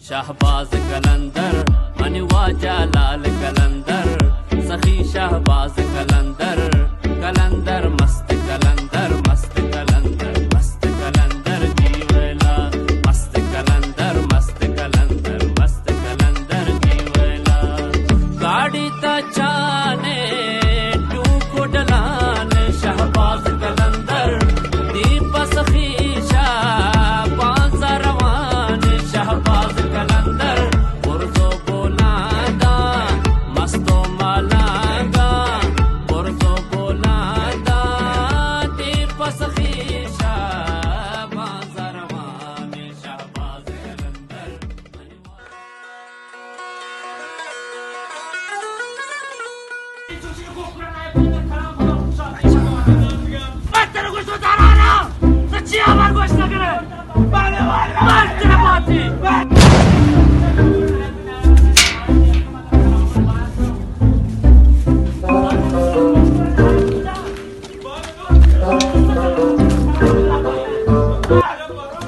شہباز قلندر، منی واجہ لال قلندر، سخی شہباز قلندر، قلندر مست قلندر، مست قلندر، مست قلندر جی ویلا، مست قلندر، مست قلندر، مست قلندر جی ویلا۔ گاڑی تا چانے ٹوکو ڈلان شہباز قلندر، دیپ سخی شہباز روان شہباز قلندر، برزو بولانگا، مستو مالانگا، برزو بولانگا، دیپ سخی شہباز روان شہباز قلندر۔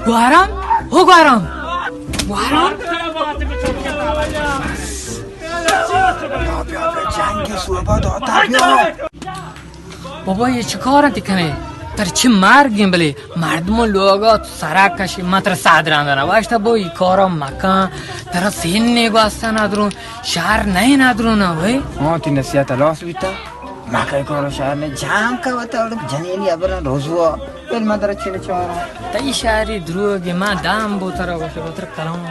گوہرام، ہو گوہرام، گوہرام۔ بابا، یہ چی کار انت کنے؟ تر چی مرگیں، بلے مردموں لوگا سرا کشی، من ترا سادران دانا واشتا بو، ای کارا مکن، ترا سین نے گواستا ندرون، شہر نہیں ندرون، وے۔ ہاں، تی نصیحت لاس بیتا۔ ما کئی کارو شہر نے جام کا وتا، اڑ جنینی ابرن روزوا، بل ما در چین چوارا۔ تئی شہری دروگی، ما دام بو ترا گوشے، بو ترا کلام۔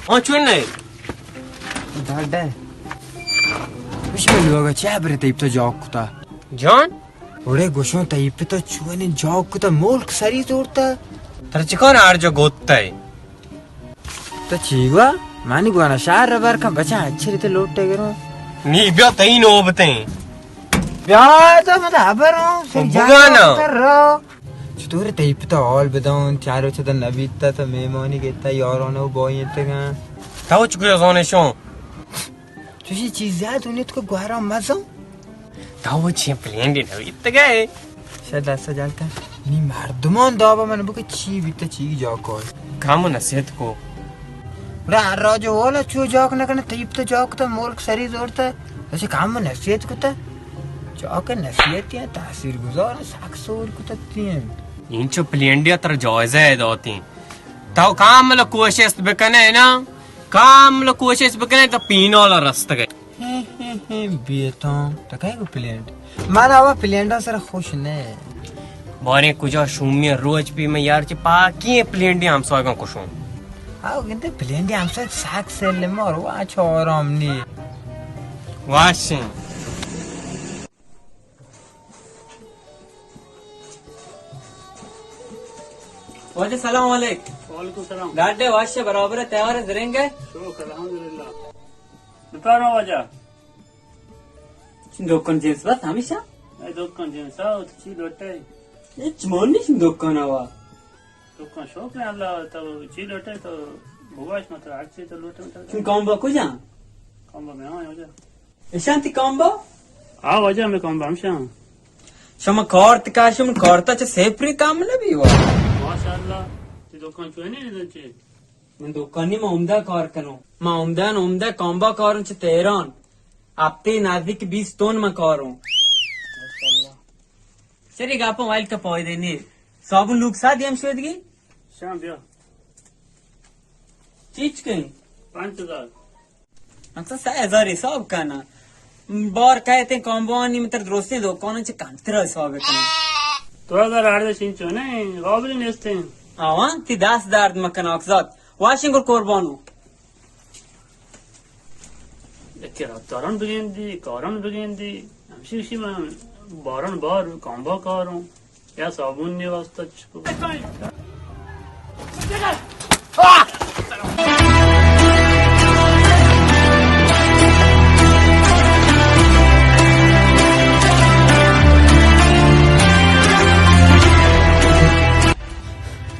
ہاں، چون نہیں؟ ڈاڈا، وش میں لوگا چہ برے تیپ تو جاک کتا۔ جان؟ اوڑے گوشوں تئی پتا چونیں جاک کتا، ملک سری زورتا۔ ترا چکان ہر جا گوتا ہے؟ تو چی گوا؟ منی گوانا شہر ربر کن بچا اچھے ریتے لوٹے گرو۔ نی بیا تئی نوبتیں۔ بیا تو مت خبر ہوں، سر بگانا۔ جانا اتر رو۔ چطور تئی پتا حال بدون، چارو چدا نبیتا تو مہمانی گیتا، یارانو بوئی انتگاں۔ تو چکو زانشوں؟ چوشی چیزے ء دنیت کہ گوہرام مزن۔ تو چی پلینڈے نویتگئے؟ شاید دست جلتا۔ نی مردمان دابا من بکہ چی بیتا چی جاکو۔ کم نصیحت کو۔ بڑا ہر راج والا چو جاک نہ کنے، تیپ تو جاک تا، ملک سری زورتا۔ اسے کم نصیحت کتا۔ جاک نصیحت یا تاثیر گزار سک سور کتا تین۔ انچو پلینڈیا تر جائزہ ہے داتی۔ تو کامل کوشست بکنے نا۔ کامل کوشش بکنے تو پینال رستگئے۔ ہیں، ہیں، ہیں، بیتاں۔ تو کئے گو پلینڈ؟ من آوا پلینڈاں سر خوش نہ۔ باریں کجا شومی روچ پی میں یار چی پاکی پلینڈی ہمساگاں کشوں۔ آو گندے پلینڈی ہمساگ ساک سیل مار وا چو آرام نی۔ واشیں۔ واجہ سلام علیک۔ وعلیکم سلام۔ ڈاڈے واشے برابر ہے، تیار ہے، زرنگ ہے؟ شکر الحمدللہ۔ بپارا واجہ۔ دکان جنس بس ہمیشہ؟ اے دکان جنس آ، تو چی لوٹے؟ اے چمون نہیں دکان آوا۔ دکان شوق ہے اللہ، تو چی لوٹے تو بگاش مت، ہر چی تو لوٹے مت۔ تم کام با کجا؟ کام با میں آیا واجہ۔ اشانتی کامبا؟ آ واجہ، ہمیں کامبا ہمشاں۔ شما کارت کاشم، کارتا چہ سیپری کام نہ بیوا۔ ماشاءاللہ، تی دکان چوئے نہیں چی؟ من دکانی ما عمدہ کار کنوں۔ ما عمدہ عمدہ کامبا کاروں چہ تہران۔ ہفتے نزدیک بیست تن من کاروں۔ ماشاءاللہ۔ چری گاپا وائل کا پائدے نہیں۔ صابن لوگ سا دیم شودگی؟ شام بیا۔ چیچ کہیں؟ پانچ ہزار۔ انت سئے ہزار حساب کنا۔ بار کہتے کامبانی متر درستیں دکان چہ کمتر حساب کنا۔ تو اگر آرد شین چونے، قابل نیستیں۔ آوان تی دست درد مکن آکزات۔ واشنگ قربانو۔ یکی رفتاران بگندی، کاران بگندی۔ ہمشی، ہمشی من باران بار کامبا کاروں۔ یا صابون نی واسطہ چکو۔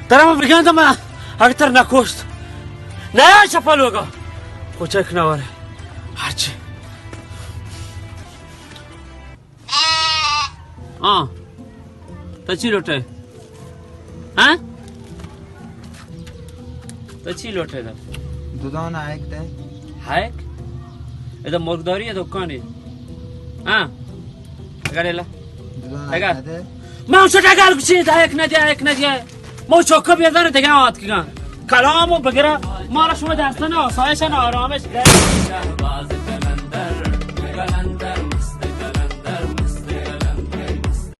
ترا من بگندم، اگہ ترا نکشت، نیا شپا لوگا۔ کچک نہ ورے۔ ہرچی۔ ہاں۔ تو چی لوٹے؟ ہاں؟ تو چی لوٹے دا؟ دودان ہائک دے۔ ہائک؟ ادا مرگداری ہے دکانی۔ ہاں؟ اگر الا۔ دودان اگر۔ ہائک دے۔ ما شو ڈگار گچی دا، ہائک نہ دیا، ہائک نہ دیا۔ مو چوکا بیادار دگہ آتکگاں۔ کلام و بگرا مارا شما دستان آسایش و آرامش۔